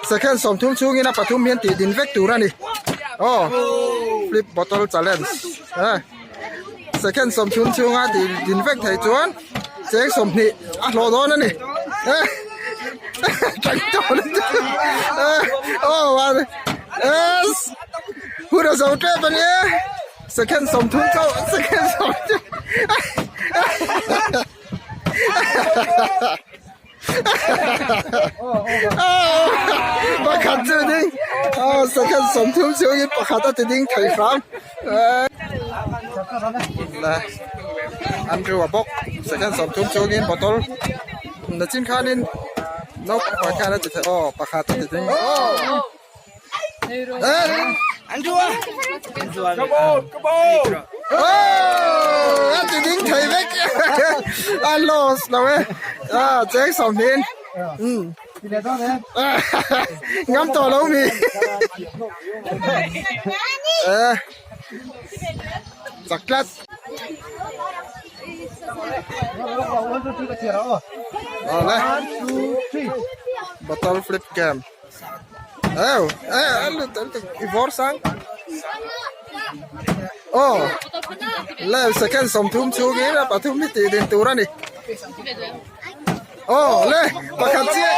Second 30 chhungin a pathum hian tih din vek tur a ni. Aw flip bottle challenge eh second 30 chhunga tih din vek thei chuan cheng 20 a hlawh dawn a ni. Eh eh aw eh hun a zo tep a ni e second 30 chauh second 30 Pakhat chu ding second 30 chhungin pakhat a ti ding thei hram Andrew a bawk second 30 chhungin bottle nachin khanin naupang pakhat khan a ti thei aw pakhat a ti ding aw. Come on, come on. Oh, a ti ding thei vek. A loss lo e. Ah, cheng som hin. Um. Ngam to lo mi. Eh. Chak tlat. Ole. Bottle flip game. Eo, eh, i vor sang. Oh, le second 30 chhungin a pathum hi tih din tur a ni. Oh, le pakhat chiah.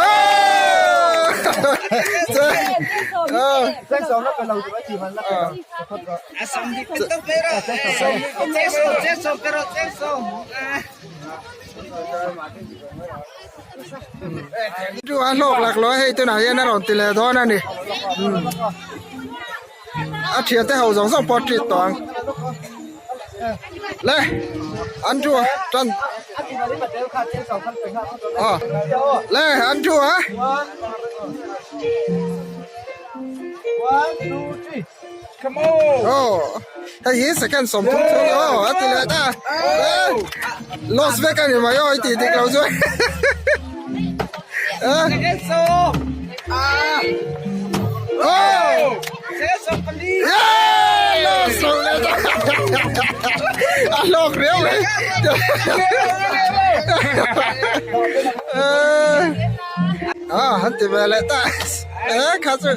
Oh! Oh. Chu a hlawk lak lo a hei tunah hian a rawn ti leh dawn a ni a thian te ho zawng zawng pawh a treat tawh ang le Andrew a tan aw le Andrew a. Come on! Oh, hei hi second 30 chhung aw a ti leh ta. Lost vek a ni mai aw i tih dik lo chuan. Second sawm. Ah. Oh! Second 14. Yeah! Lost lo leh ta. A hlawk riau mai. Ah, han ti ve leh ta. Eh, kha chu.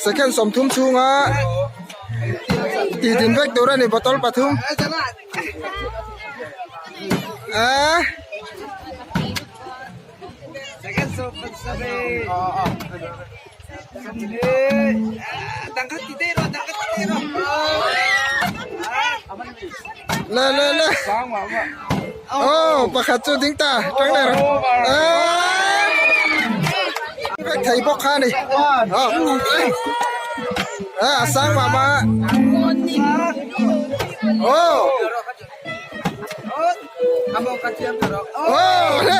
Second 30 chhunga tih din vek tur a ni bottle pathum eh le le le oh pakhat chu ding ta tang le rawh eh vek thei bawk kha a ni eh a sang mah mah a oh oh le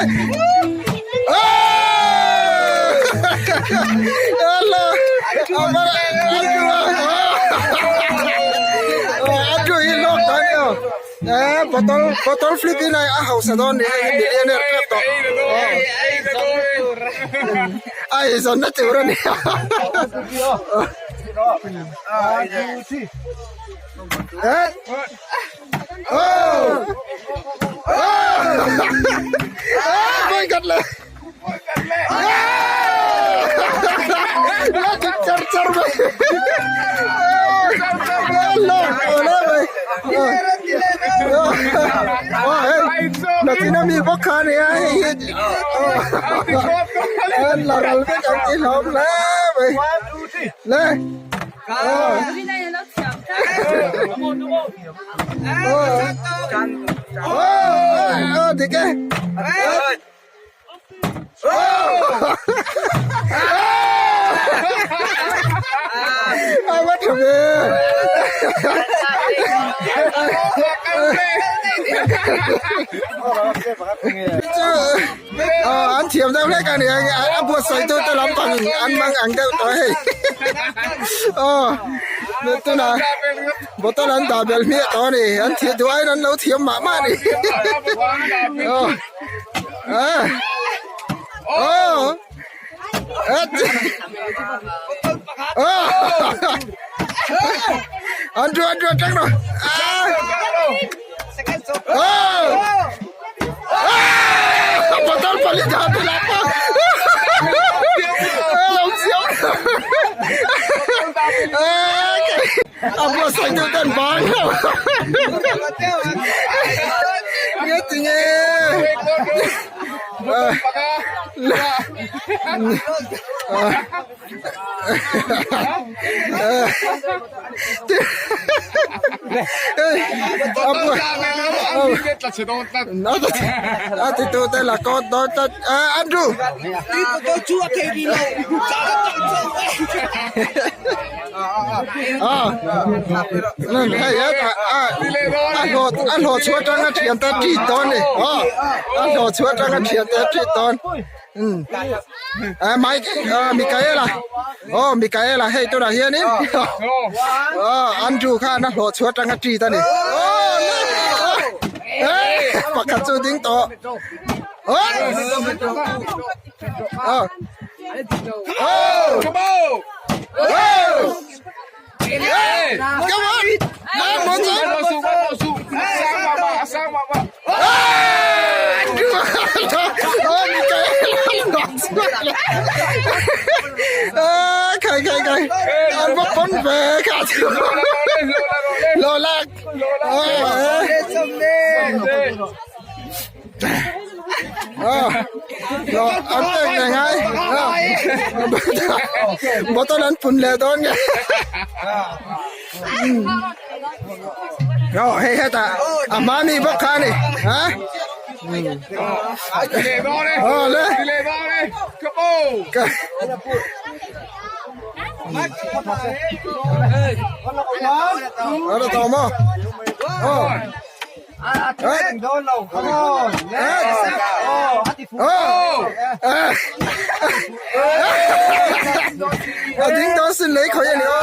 oh Allah Andrew hi lawk ta a ni aw Eh bottle bottle flip in a hausa dawn ni hei millionaire tep tawh a eizawnna tur a ni eh oh oh boy gat le la dik char char mai Nachin ami bawk kha a nia hei hi la ral vek ang tih hlauhawm hle mai le aw dik e. A va tha ve. An thiam deuh hlek a ni a buatsaih tu te lampang an mang ang deuh tawh hei. Aw tunah bottle an dah belh hmiah tawh a ni an thiam duh aiin an lo thiam mah mah a ni. Aw. Ah. Oh. Oh. Andrew, Andrew, attack no. Ah. Oh. Ah. Botol pali dah tu apa? tu ten bang lo. Nge ti nge. A ti tu te là con đó ta Andrew. A hlawh chhuah atanga thiante a treat dawn ni a hlawh chhuah atanga thiante a treat dawn Mike Michaela aw Michaela hei tunah hianin Andrew khan a hlawh chhuah atanga treat a ni pakhat chu ding tawh An pek leh ngai bottle an pun leh dawn nge aw hei hetah a hma mi bawk kha a ni ha aw le a tawh maw aw. A ding dawn sin lei khawi a ni aw.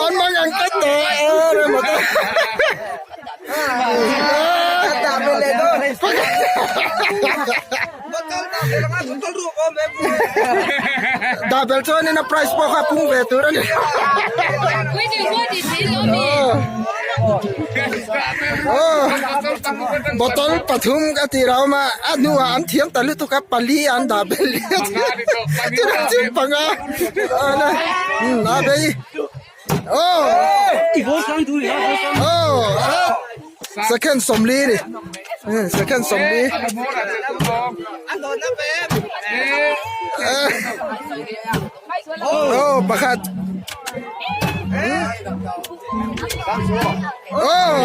An mang ang tlat tawh a rem a Dah bel chuanin a prize pawh kha a pung ve tur a ni. Bottle pathum ka tih rau a a hnuah an thiam ta lutuk a pali an dah bel leh a chutiang chu panga a bei aw aw second sawmli a ni second sawmli aw pakhat aw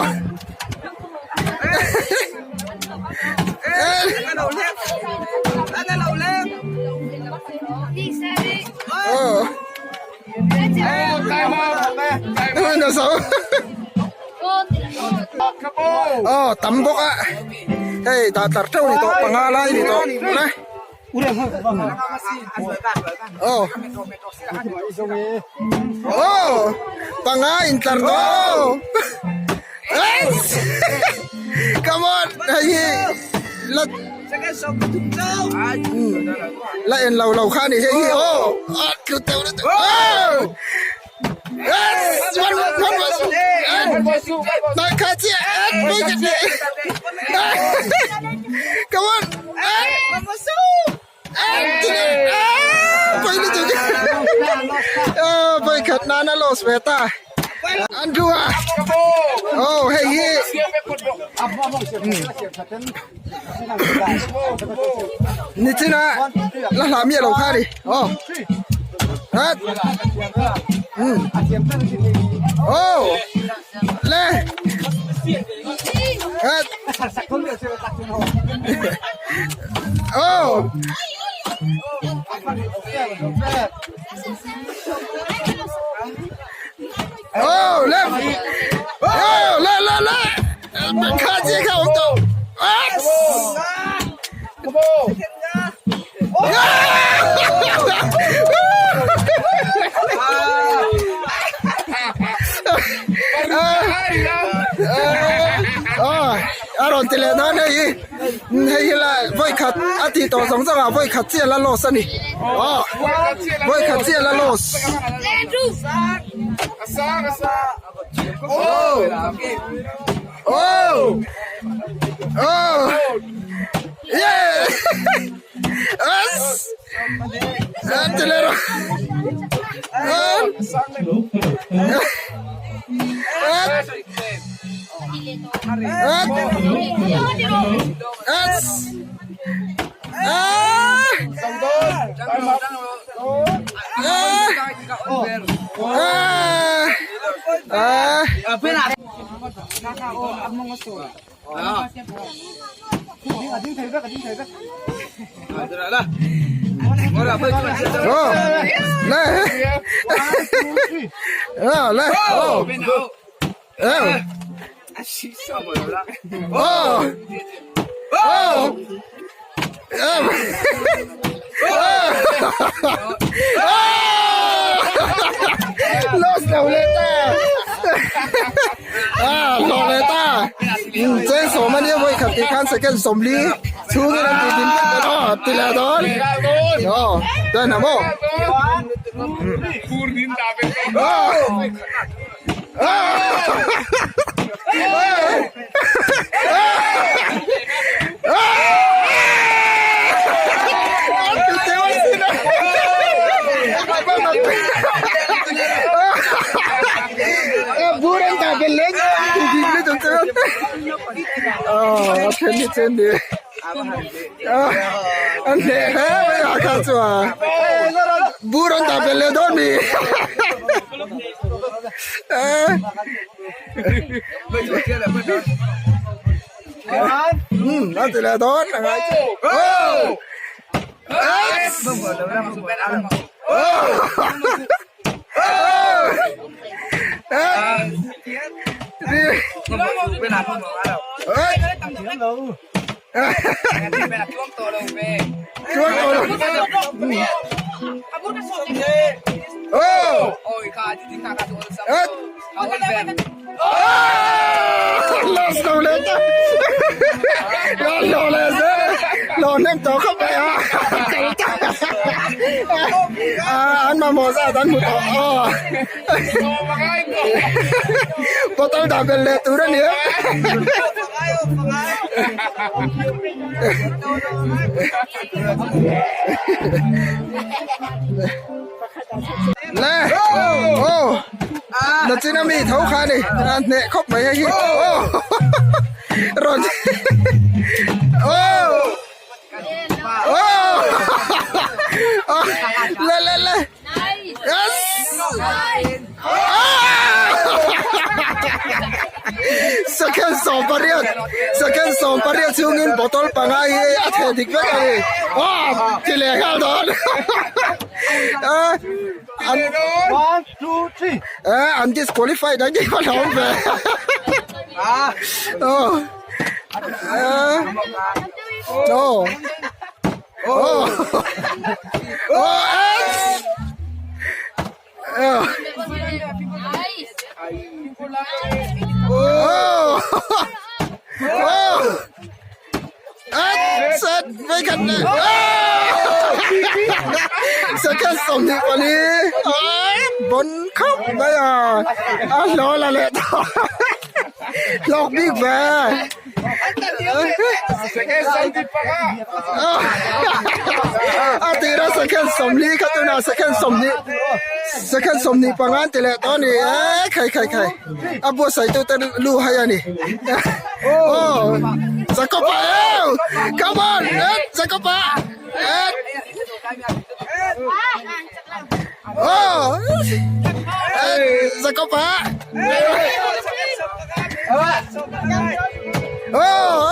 aw tam bawk a hei dah tlar teuh a ni tawh panga lai a ni tawh le aw aw panga intlar tawh come on hei hi la la en lo lo kha a ni hei hi aw a tlu teuh aw Come on. Voi khat nana los ve ta. Andrew a. Oh, hei hi. Nichina la hla mi lo kha ni. Oh. Hat. Oh. Le. Hat. Oh. Oh, le. Oh, le le le. Kha chi kha om to. A rawn. rawn ti leh dawn hei hi hei hi la vawi khat a tih tawh zawng zawng ah vawi khat chiah la loss a ni aw vawi khat chiah la loss oh oh oh yeah as an ti leh rawh an at at as ah ah ah Lost lo leh ta ah hlawh leh ta cheng sawm ania vawi khat tih khan second sawmli chhungin an tih din vek aw ti leh dawn aw chuan a maw Bur an dah belh leh dawn mi. A ti leh dawn a ngai che. An mamawh zat an hmu tawh aw bottle dah belh leh tur a ni em. Le oh nachin ami tho kha ni a hneh khawp mai hei hi oh rawn oh oh le le le yes second 18 second 18 chhungin bottle panga hi a theh dik vek a ni aw ti leh nghal dawn an 1 2 3 eh an disqualified ang tih a awm ve oh eh oh oh oh Second 24 bon khawp mai a a hlawh la leh tawh hlawk bik ve A tira second 40 kha tunah second 20 second 25 an ti leh tawh a ni e khai khai khai a buatsaih tu te lu hai a ni aw Jacob a eu come on Jacob a aw Jacob a aw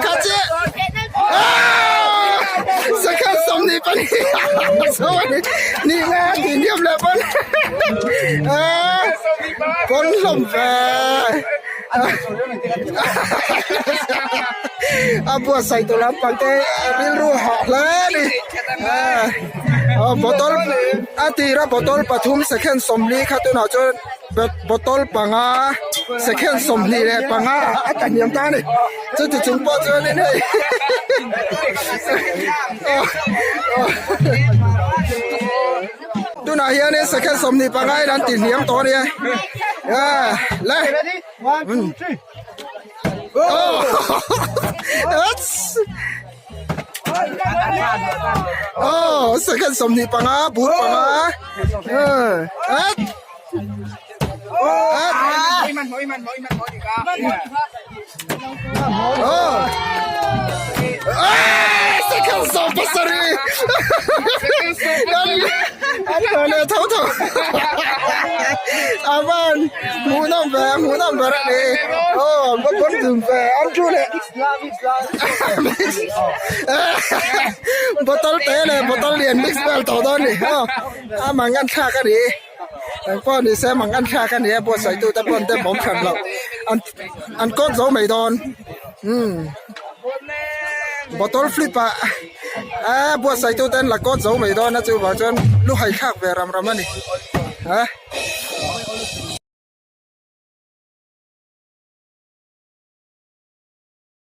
kha che second 24 ni nga ti niam le pon pon hlawm ve. A buatsaih tur lampang te rilru hah hle a ni. Bottle a tira bottle pathum second sawmli kha tunah chuan bottle panga second 25 ah a tla hniam ta a ni. Chuti chung pawh chuanin hei Tunah hianin second 25 in an ti hniam tawh a nia. Le. 1 2 3. Oh! That's Oh, second 25 bur panga. Eh. At. At. Oh. Ah, second 17. An an le tho tho. Avan hmuh nawm ve hmuh nawm ber a ni. Aw an va pawn dun ve an thu leh. Bottle te leh bottle lian mix vel tawh dawn ni. Aw a mang an thlak a ni. Engpawh ni se mang an thlak a ni a buatsaih tu te pawn te bawm hran loh an an kawt zo mai dawn. Umm bottle flip ah a buatsaih tu ten la kawt zo mai dawn a chuvang chuan lu hai thlak ve ram ram a ni. Ha.